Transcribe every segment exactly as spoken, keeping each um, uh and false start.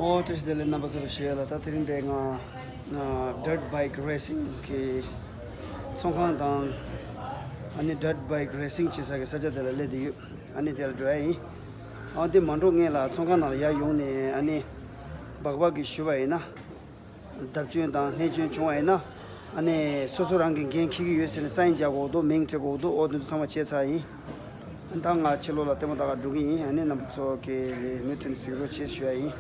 ཨོ་བཀྲ་ཤིས་བདེ་ལེགས། རྣམ་པ་ཚོ་ལ་ཞུ་ཡ་ལ། ད་དེ་རིང་འདིར་ང་ཨ་dirt bike racing གི་ཚོང་ཁང་དང་ཨ་ནི་dirt bike racing བྱེད་ས་གི་ས་ཆ་དེ་ལ་སླེབས་བསྡད་ཡོད། ཨ་ནི་དེ་ལ་འགྲོ་ཡ་ཡིན། ཨ་འདི་མ་འགྲོ་སྔོན་ལ་ཚོང་ཁང་ནང་ལ་ཡར་ཡོང་ནས་ཨ་ནི་སྦག་སྦག་གིས་ཞུས་པ་ཡིན་ན། བརྡབ་སྐྱོན་དང་རྨས་སྐྱོན་བྱུང་བ་ཡིན་ན། ཨ་ནི་སོ་སོ་རང་གི་འགན་འཁྱེར་གྱི་ཡོད་ཟེར་ནས་སའིན་རྒྱག་དགོས་འདུག་མིང་བྲི་དགོས་འདུག་ཨོ་དེ་ཚོ་ཚང་མ་བྱས་ཚར་ཡིན། ད་ང་ཕྱི་ལོགས་ལ་ལྟད་མོ་ལྟ་ག་འགྲོ་གི་ཡིན། ཨ་ནི་རྣམ་པ་ཚོ་གིས་མུ་མཐུད་ནས་གཟིགས་རོགས་བྱེད་ཞུ་ཡ་ཡིན།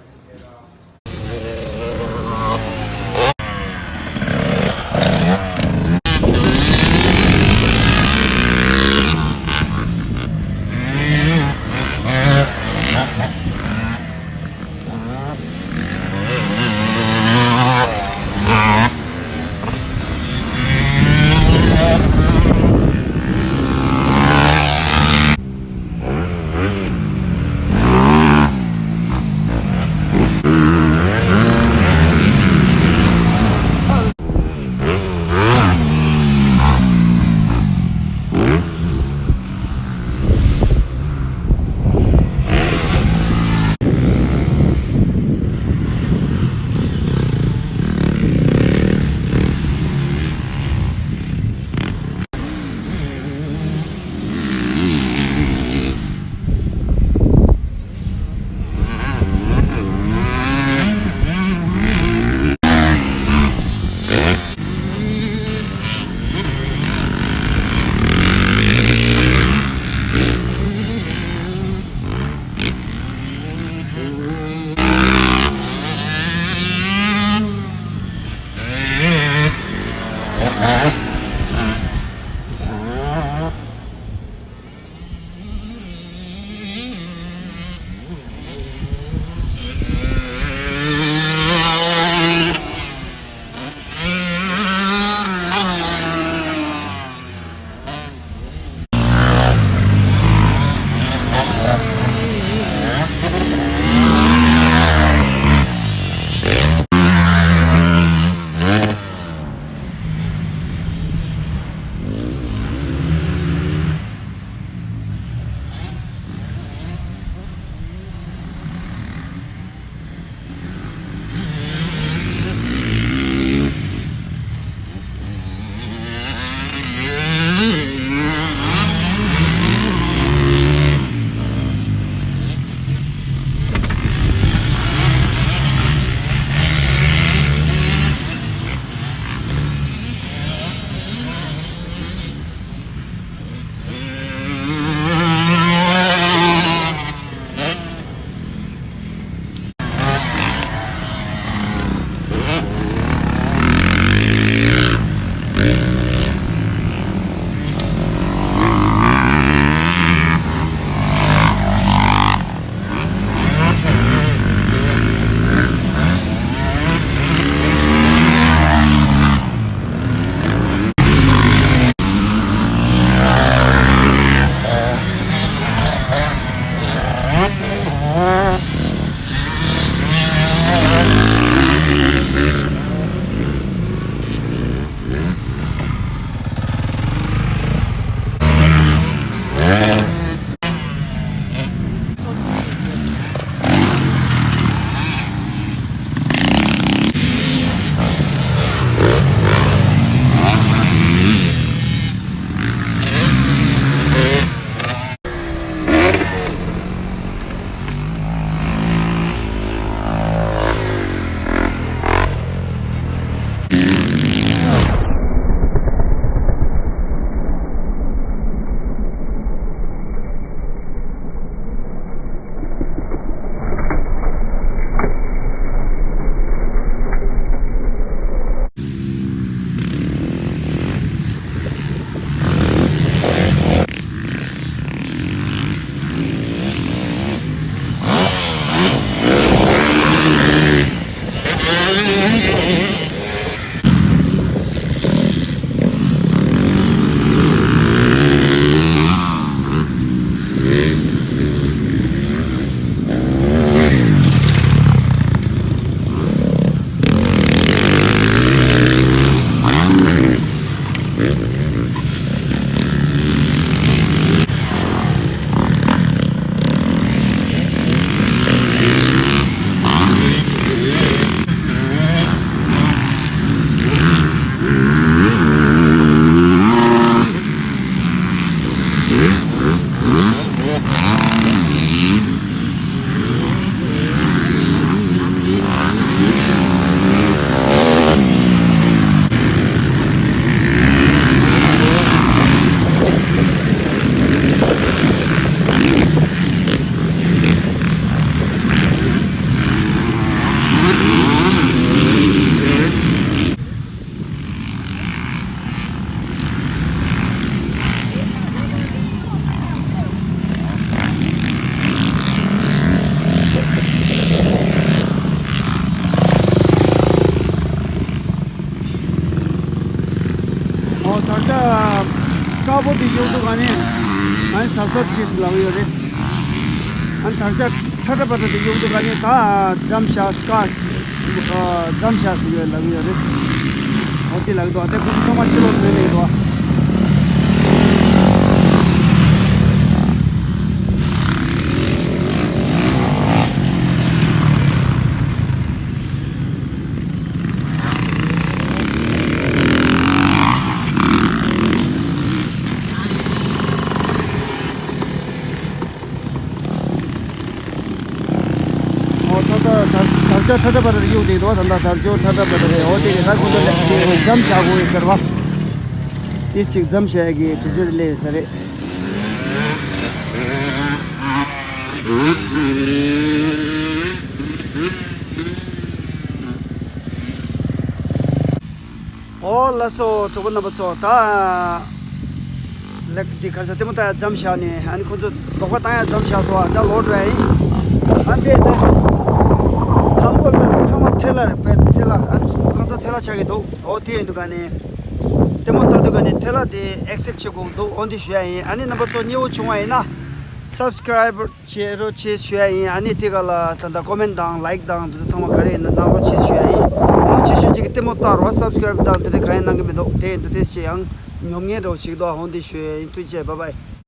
དེ་གཡུག་འདུག་ག་ནི། ཨ་ནི་གཟབ་གཟབ་བྱེད་ཟེར་ལབ་ཡོད་རེད། ཨ་ནི་དར་ལྕོག་ཁྲ་ཁྲ་པ་ཏྲ་དེ་གཡུག་འདུག་ག་ནི། ད་ལྕམ་ཤ་སྐ་ལྕམ་ཤ་ཟེར་ཡོད་ལབ་ཡོད་རེད། འོ་དེ་ལབ་འདུག་དེ་ཁོང་ཚོ་ཚང་མ་ཕྱི་ལོགས་ཐོན་ནས་འདུག་ཨོ་ད་ལྟ་དར་དར་ལྕོག་ཁྲ་ཁྲ་པ་ཏྲ་གཡུག་བསྡད་འདུག་ད་ལྟ་དར་ལྕོག་ཁྲ་ཁྲ་པ་ཏྲ་རེད། ཨོ་དེ་རེད། ད་ཁོ་ཚོ་ལ་དེ་ལྕམ་ཤ་དགོས་ཡོད་ཟེར་བ། དེ་ཅིག་ལྕམ་ཤ་གི་དུས་ཚོད་སླེབས་ཡོད་ས་རེད། ཨོ་ལགས་སོ། གྲོགས་པོ་རྣམ་པ་ཚོ། ད་ལེགས་འདི་གར་ས་ལྟད་མོ་ལྟ་ཡ་ལྕམ་ཤ་ནས། ཨ་ནི་ཁོ་ཚོ་ལོག་པ་བཏང་ཡ་ལྕམ་ཤ་སོ། ཨ་ད་ལོག་འགྲོ་ཡ་ཡིན། ཨ་འདི་ད་ཧམ་གོ་ད་ད་ཚང་མ་ཐལ་ལ་རེད་པས། ཐལ་ལ། ཨ་ནི་གཟུགས་པོ་གང་ཚང་ཐལ་ལ་ཆགས་ཀྱི་འདུག་ཨོ་དེ་ཡིན་འདུག་ག་ནས་ལྟད་མོ་ལྟ་འདུག་ག་ནས་ཐལ་ལ་དེ་ཨེག་སེབ་བྱེད་དགོས་འདུག་ཨོ་འདི་ཞུ་ཡ་ཡིན། ཨ་ནི་རྣམ་པ་ཚོ་མཉེས་པོ་བྱུང་བ་ཡིན་ན་སབ་སི་ཀ་རའིབ་བྱེད་རོགས་བྱེད་ཞུ་ཡ་ཡིན། ཨ་ནི་དེ་ག་ལ་ད་ལྟ་ཀོ་མེན་དང་ལའིག་དང་དེ་ཚོ་ཚང་མ་ག་རེ་ཡིན་ན་གནང་རོགས་བྱེད་ཞུ་ཡ་ཡིན། མང་ཆེ་ཤོས་ཅིག་གིས་ལྟད་མོ་ལྟ་རོགས། སབ་སི་ཀ་རའིབ་དང་དེ་འདྲ་གང་ཡང་གནང་གི་མི་འདུག་དེ་ཡིན་དུས་དེ་ཞེ་ཡང་ཉོབ་ངན་རོགས་ཞིག་འདུག་ཨ་འོ་འདི་ཞུ་ཡ་ཡིན། ཐུགས་རྗེ་ཆེ། བཱའི་བཱའི།